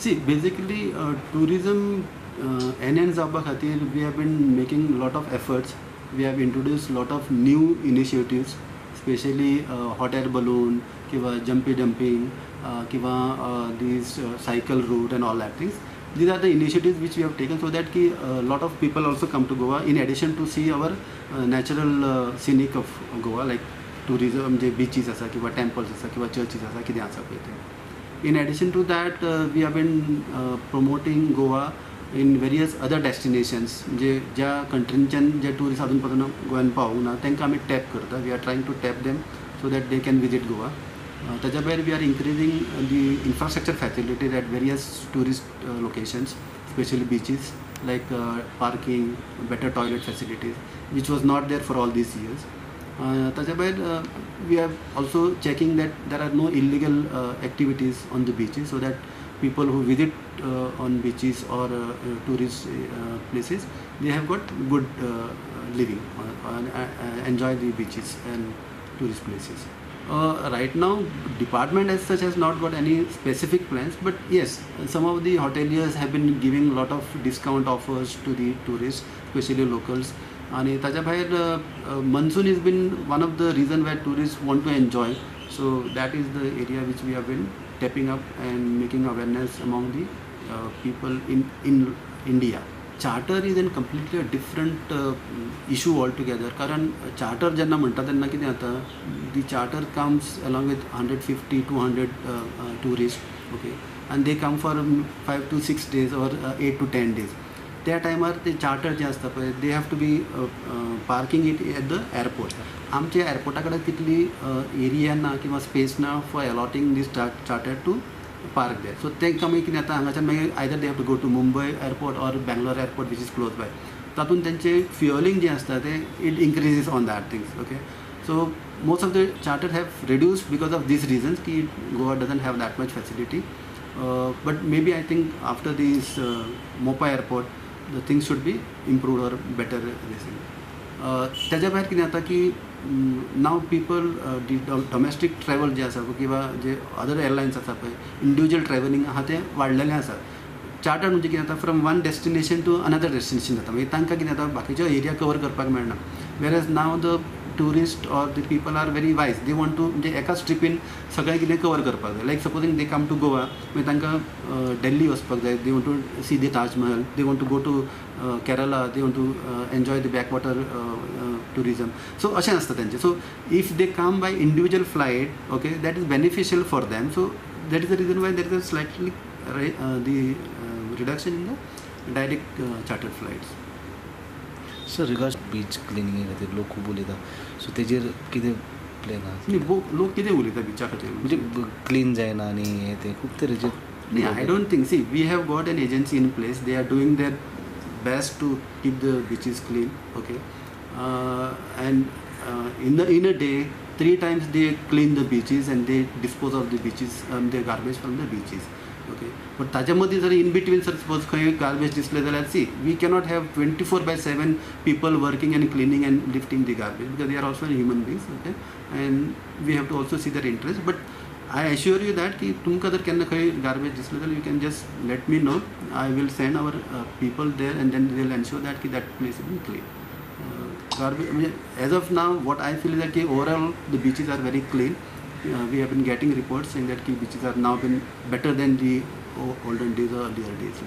See, basically tourism enhance जावपा खातीर we have been making lot of efforts. We have introduced lot of new initiatives, specially hot air balloon किंवा jumpy dumping किंवा these cycle route and all that things. These are the initiatives which we have taken so that ki, lot of people also come to Goa in addition to see our natural scenic of Goa, like tourism J beaches आसा किंवा temples आसा किंवा churches आसा, कितें आसा पळय तें. In addition to that, we have been promoting Goa in various other destinations. म्हणजे ज्या कंट्रींच्यान जे टुरिस्ट अजून पर्यंत गोंयान पावूंक ना तांकां आमी टॅप करता. We are trying to tap them so that they can visit Goa. ताच्या भायर we are increasing the infrastructure facilities at various tourist locations, specially beaches, like parking, better toilet facilities, which was not there for all these years. ताच्या भायर we are also checking that there are no illegal activities on the beaches, so that people who visit on beaches or tourist places, they have got good living and enjoy the beaches and tourist places. Right now, department as such has not got any specific plans, but yes, some of the hoteliers have been giving lot of discount offers to the tourists, especially locals. आणि ताच्या भायर monsoon is been one of the reason where tourist want to enjoy, so that is the area which we have been tapping up and making awareness among the people in India. Charter is an completely a different issue altogether, कारण charter जेन्ना म्हणटा तेन्ना कितें जाता, the charter comes along with 150 200 tourist, okay, and they come for 5 to 6 days or 8 to 10 days. त्या टायमार ते charter जे आसता पळय, they have to be parking it at the airport. आमच्या एअरपोर्टा कडेन तितली एरिया ना किंवा स्पेस ना for allotting this charter to park there. So तांकां मागीर कितें जाता, हांगाच्यान मागीर either they have to go to Mumbai airport or Bangalore airport, which is close by. तातूंत तेंचें फ्युअलिंग जें आसता तें it increases on that things, okay. So most of the charter have reduced because of these reasons की Goa doesn't have that much facility. But maybe I think after this Mopa airport the things should be improved or better this thing. ताच्या भायर कितें जाता की now people domestic travel जे आसा किंवा जे other airlines आसा पळय, इंडिविज्युअल ट्रॅवलिंग आहा तें वाडलेलें आसा. चार्टर म्हणजे कितें जाता, from one destination to another destination जाता, मागीर तांकां कितें जाता बाकीच्यो एरिया कवर करपाक मेळना. Whereas now the tourist or the people are very wise, they want to म्हणजे एकाच ट्रिपीन सगळें कितें कवर करपाक जाय. Like supposing they come to Goa, मागीर तांकां दिल्ली वचपाक जाय, they want to see the Taj Mahal, they want to go to Kerala, they want to enjoy the backwater tourism. So अशें आसता तेंचें. So if they come by individual flight, okay, that is beneficial for them. So that is the reason why there is a slightly the reduction in the direct chartered flights. Sir, regards beach क्लिनिंगे खातीर लोक खूब उलयता, so तेजेर कितें plan आसा? न्ही, लोक कितें उलयता बिचा खातीर म्हणजे क्लीन जायना आनी हें तें खूब तरेचे. न्ही, I don't think. See, we have got an agency in place, they are doing their best to keep the beaches clean, okay. And in a day 3 times they clean the beaches and they dispose of the beaches, the garbage from the beaches, okay. But ताच्या मदीं जर in between sir suppose खंय garbage दिसलें जाल्यार, see, we cannot have 24/7 people working and cleaning and lifting the garbage, because they are also human beings, okay, and we have to also see their interest. But I assure you that की तुमकां जर केन्ना खंय garbage दिसलें जाल्यार you can just let me know, I will send our people there and then they will ensure that की that place is clean. Garbage म्हणजे as of now what I feel is that की overall the beaches are very clean. We have been getting reports saying that ki beaches are now been better than the olden days or earlier days.